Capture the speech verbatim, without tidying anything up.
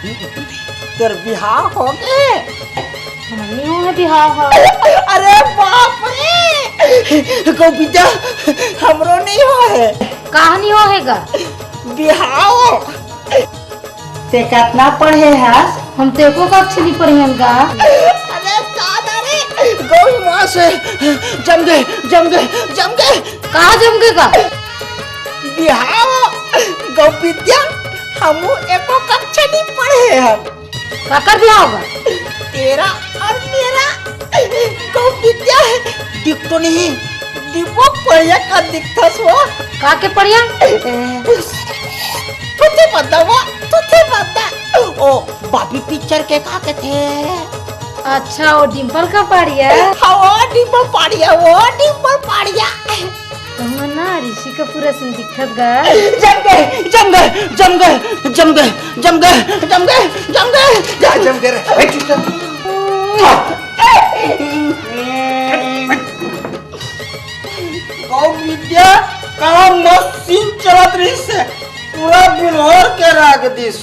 तोर बिहाव हो गे? हमर नहीं हो हे बिहाव ह। अरे बाप रे, गौ विद्या, हमरो नहीं हो हे। काह नहीं हो हे गा? बिहाव। ते कतना पढ़े हस? हम तो एको कक्षा नहीं पढ़ियन गा। अरे साला रे, गौ माँ से जम गे, जम गे, जम गे। कहाँ जम गे गा? बिहाव, गौ विद्या, हमू एको कक्षा नहीं पढ़े हन। काकर बिहाव गा? तेरा और मेरा। गौ विद्या, दिखतो नहीं, डिब्बो पढ़िया का दिखथस वो। का के पढ़िया? तुते बता वो, तुते बता। ओ, बाबी पिक्चर के का कथे? अच्छा, वो डिम्पल का पढ़िया? हाँ, वो डिम्पल पढ़िया, वो डिम्पल पढ़िया। तुम ना ऋषि कपूर असन दिखत गा। जम गे, जम गे, जम गे, जम गे, जम गे, जम गे, जम गे। का जम गे रे? ए, चुप कर। गौ विद्या, का मस्त सीन चलत रहिस हे, पूरा बिल्होर के रख दिस।